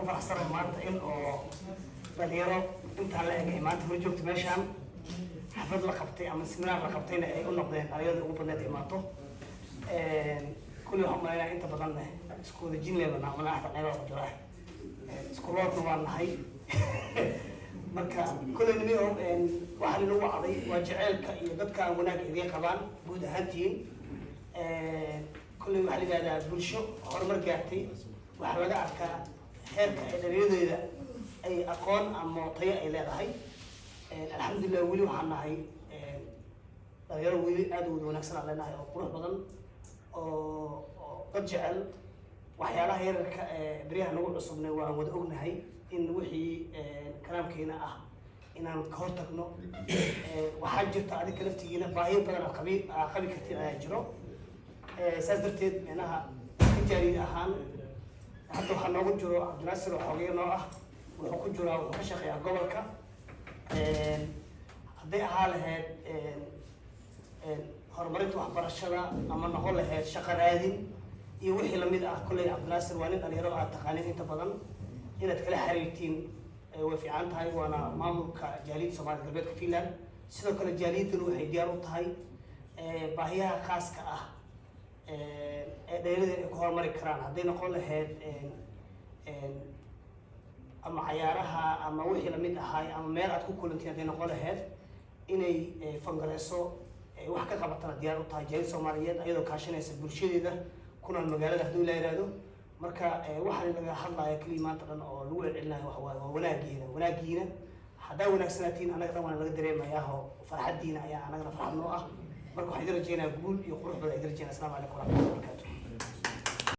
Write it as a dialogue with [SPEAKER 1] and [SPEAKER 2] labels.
[SPEAKER 1] Ugu faraxsanahay maanta in oo dhalinyaro intaan la eg ay maanta hor joogto meeshaan. Xaflad la qabtay ama seminaar la qabtayna ay u noqdeen dhalinyarada ugu badneed imaato. Kulli waxaan umalaynaya inta badan isku wada jin leebana mana axda qaybaha ku jira, isku roodna waa nahay. Marka kulley nimiyo waxaa linagu wacday waa jaceylka iyo dadka aan wanaagga idiin qabaan guud ahaantiin. Kulley waxaa la yidhahdaa bulsho horumar gaartay waxaa laga arkaa heerka ay dhalinyadeeda ay aqoon ama tayo ay leedahay. Alxamdulilah, weli waxaan nahay dhalinyaro weli aad u wada wanaagsan aan leenahay oo qurux badan oo dad jecel. Waxyaalaha yararka ee beryaha nagu cusubnay waan wada ognahay in wixii kalaamkeena ah inaan ka hortagno. Waxaa jirta adinka laftigiina baahiyo badan aad qabi kartiin ayaa jiro. Saas darteed, micnaha ka jaaliyad ahaan hadda waxaa noogu jiro Cabdinaasir oo xogeyo noo ah. Wuxuu ku jiraa, wuxuu ka shaqeeyaa gobolka. Hadday ahaa lahayd horumarinta waxbarashada ama noqon lahayd shaqo raadin iyo wixii lamid ah, kolley Cabdinaasir waa nin dhalinyaro aad taqaanin inta badan, inaad kala xiriirtiin way fiican tahay. Waana maamulka jaaliyadda Soomaalida galbeedka Finland. Sidoo kale jaaliyadduna waxay diyaar u tahay baahiyaha khaaska ah ee dhalinyarada ay ku horumari karaan, hadday noqon lahayd ama cayaaraha ama wixii lamid ahay ama meel aad ku kulantiin, hadday noqon lahayd inay fangareyso, wax ka qabatana diyaar u tahay jaaliyad Soomaaliyeed ayadoo kaashanaysa bulshadeeda ku nool magaalada, hadduu la yihahdo. Marka waxaa laga hadlaya keliya maanta dhan oo lagu celcelinayo waxa waaye waa wanaagiina. Wanaagiina haddaa wanaagsanaatiin, annaga dhan waana laga dareemayaa oo farxaddiina ayaa annagana farxad noo ah. Marka waxaan idin rajeynayaa guul iyo qurux badan idin rajeynaya. Asalaamu calaykum waraxmatullahi wabarakatu.